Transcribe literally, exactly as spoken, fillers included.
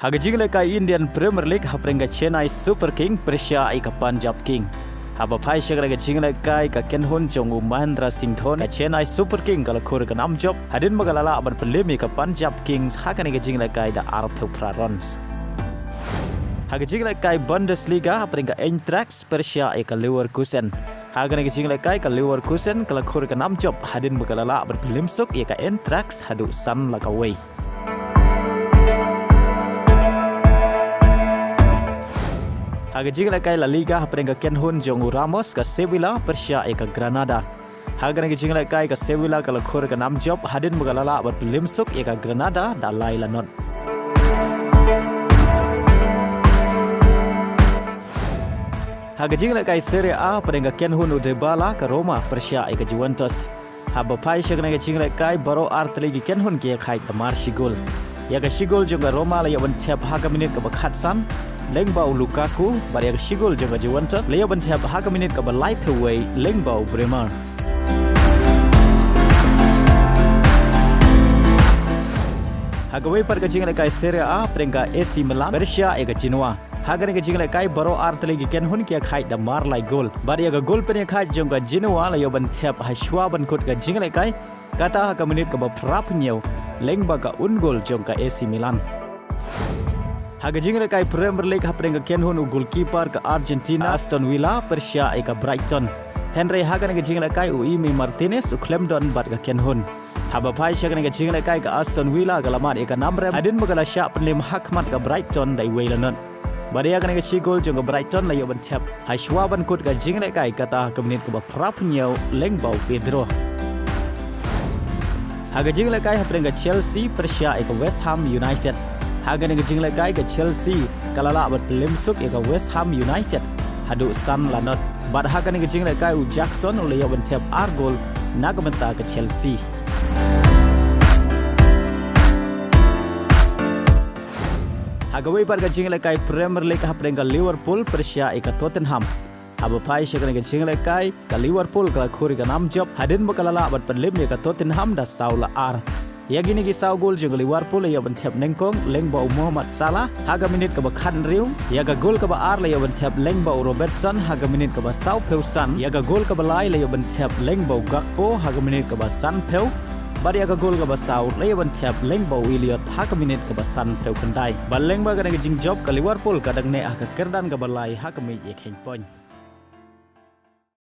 Ha ka jinglehkai Indian Premier League hapdeng ka Chennai Super King pyrshah ïa ka Punjab King. Haba phai sha ka jinglehkai ka kynhun jong u Mahendra Singh Dhoni, ka Chennai Super King ka la khur ka nam jop hadien ba ka la lah ban pynlem ïa ka Punjab Kings ha kane ka jinglehkai da arphew phra runs. Ha ka jinglehkai Bundesliga hapdeng ka Eintracht pyrshah ïa ka Leverkusen. Ha kane ka jinglehkai ka Leverkusen ka la khur ka nam jop hadien ba ka la lah ban pynlem suk ïa ka Eintracht haduh san la ka wei. Ha ka jinglehkai La Liga hapdeng ka kynhun jong u Ramos, ka Sevilla pyrshah ïa ka Granada. Ha kane ka jinglehkai ka Sevilla ka la khur ka nam jop hadien ba ka la lah ban pynlem suk ïa ka Granada da lai la not. Ha ka jinglehkai Serie A hapdeng ka kynhun u Dybala, ka Roma pyrshah ïa ka Juventus. Haba phai sha kane ka jinglehkai baroh artylli ki kynhun ki ïakhaid da mar shi gol. Ïa ka shi gol jong ka Roma la ïoh ban thep ha ka minit kaba khatsan lyngba u Lukaku, bad ïa ka shi gol jong ka Juventus la ïoh ban thep ha ka minit kaba laiphew wei lyngba u Bremer. Ha kawei pat ka jinglehkai Serie A hapdeng ka A C Milan pyrshah ïa ka Genoa. Ha kane ka jinglehkai baroh artylli ki kynhun ki ïakhaid da mar lai gol. Bad ïa ka gol pynïakhaid jong ka Genoa la ïoh ban thep ha shuwa ban kut ka jinglehkai, kata ha ka minit kaba phraphew hynñiew lyngba ka own goal jong ka A C Milan. Ha ka jinglehkai Premier League hapdeng ka kynhun u goalkeeper ka Argentina, Aston Villa pyrshah ïa ka Brighton. Hynrei ha kane ka jinglehkai u Emi Martinez u khlem don bad ka kynhun. Haba phai sha kane ka jinglehkai ka Aston Villa ka la mad ïa ka nam rem hadien ba ka la shah pynlem ha khmat ka Brighton da iwei la not. Bad ïa kane ka shi gol jong ka Brighton la ïoh ban thep ha shuwa ban kut ka jinglehkai, kata ha ka minit kaba phraphew hynñiew lyngba u Pedro. Ha ka jinglehkai hapdeng ka Chelsea pyrshah ïa ka West Ham United. Ha kane ka jinglehkai ka Chelsea ka la lah ban pynlem suk ïa ka West Ham United haduh san la not. Bad ha kane ka jinglehkai u Jackson u la ïoh ban thep ar gol na ka bynta ka Chelsea. Ha kawei pat ka jinglehkai Premier League hapdeng ka Liverpool pyrshah ïa ka Tottenham. Haba phai sha kane ka jinglehkai ka Liverpool ka la khur ïa ka nam jop hadien ba ka la lah ban pynlem ïa ka Tottenham da saw la ar. Ïa kine ki saw gol jong ka Liverpool la ïoh ban thep nyngkong lyngba u Mohamed Salah ha ka minit kaba khathynriew. Ïa ka gol kaba ar la ïoh ban thep lyngba u Robertson ha ka minit kaba sawphew san. Ïa ka gol kaba lai la ïoh ban thep lyngba u Gakpo ha ka minit kaba sanphew. Bad ïa ka gol kaba saw la ïoh ban thep lyngba u Elliot ha ka minit kaba sanphew khyndai. Bad lyngba kane ka jingjop ka Liverpool ka dang neh ha ka kyrdan kaba lai ha ka miej ïakheiñ point.